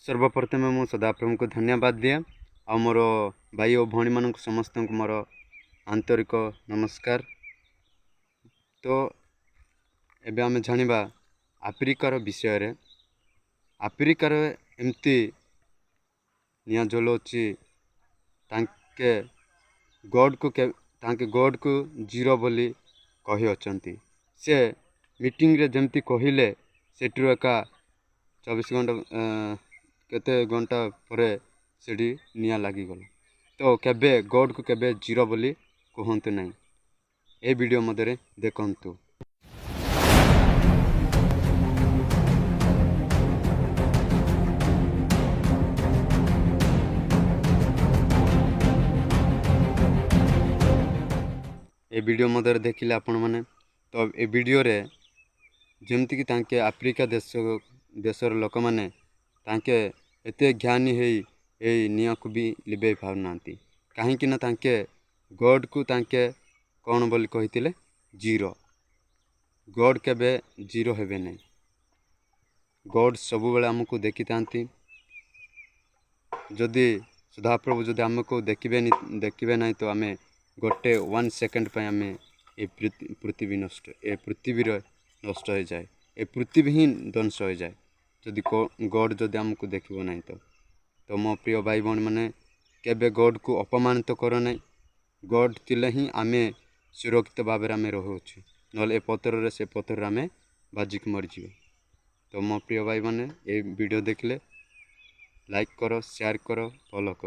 ସର୍ବପ୍ରଥମେ ମୁଁ ସଦାପ୍ରଭୁଙ୍କୁ ଧନ୍ୟବାଦ ଦିଏ ଆଉ ମୋର ଭାଇ ଓ ଭଉଣୀମାନଙ୍କୁ ସମସ୍ତଙ୍କୁ ମୋର ଆନ୍ତରିକ ନମସ୍କାର। ତ ଏବେ ଆମେ ଜାଣିବା ଆଫ୍ରିକାର ବିଷୟରେ। ଆଫ୍ରିକାରେ ଏମିତି ନିଆଁ ଜଳାଉଛି, ତାଙ୍କେ ଗଡ଼କୁ ତାଙ୍କେ ଗଡ଼କୁ ଜିରୋ ବୋଲି କହିଅଛନ୍ତି। ସେ ମିଟିଂରେ ଯେମିତି କହିଲେ, ସେଠିରୁ ଏକା 24 ଘଣ୍ଟା କେତେ ଘଣ୍ଟା ପରେ ସେଠି ନିଆଁ ଲାଗିଗଲା। ତ କେବେ ଗଡ଼କୁ କେବେ ଜିରୋ ବୋଲି କୁହନ୍ତୁ ନାହିଁ। ଏ ଭିଡ଼ିଓ ମଧ୍ୟରେ ଦେଖନ୍ତୁ। ଏ ଭିଡ଼ିଓ ମଧ୍ୟରେ ଦେଖିଲେ ଆପଣମାନେ ତ, ଏ ଭିଡ଼ିଓରେ ଯେମିତିକି ତାଙ୍କେ ଆଫ୍ରିକା ଦେଶ ଦେଶର ଲୋକମାନେ ତାଙ୍କେ ଏତେ ଜ୍ଞାନୀ ହେଇ ଏଇ ନିଆଁକୁ ବି ଲିଭେଇ ପାରୁନାହାନ୍ତି, କାହିଁକି ନା ତାଙ୍କେ ଗଡ଼କୁ ତାଙ୍କେ କ'ଣ ବୋଲି କହିଥିଲେ? ଜିରୋ। ଗଡ଼ କେବେ ଜିରୋ ହେବେ ନାହିଁ। ଗଡ଼ ସବୁବେଳେ ଆମକୁ ଦେଖିଥାନ୍ତି। ଯଦି ସଦାପ୍ରଭୁ ଯଦି ଆମକୁ ଦେଖିବେନି, ଦେଖିବେ ନାହିଁ ତ ଆମେ ଗୋଟେ 1 ସେକେଣ୍ଡ ପାଇଁ ଆମେ ଏ ପୃଥିବୀ ନଷ୍ଟ, ଏ ପୃଥିବୀର ନଷ୍ଟ ହୋଇଯାଏ, ଏ ପୃଥିବୀ ହିଁ ଧ୍ୱଂସ ହୋଇଯାଏ ଯଦି ଗଡ଼ ଯଦି ଆମକୁ ଦେଖିବ ନାହିଁ। ତ ମୋ ପ୍ରିୟ ଭାଇ ଭଉଣୀମାନେ, କେବେ ଗଡ଼କୁ ଅପମାନିତ କର ନାହିଁ। ଗଡ଼ ଥିଲେ ହିଁ ଆମେ ସୁରକ୍ଷିତ ଭାବରେ ଆମେ ରହୁଅଛୁ, ନହେଲେ ଏ ପଥରରେ ସେ ପଥରରେ ଆମେ ବାଜିକି ମରିଯିବା। ତ ମୋ ପ୍ରିୟ ଭାଇମାନେ, ଏ ଭିଡ଼ିଓ ଦେଖିଲେ ଲାଇକ୍ କର, ସେୟାର କର, ଫଲୋ କର।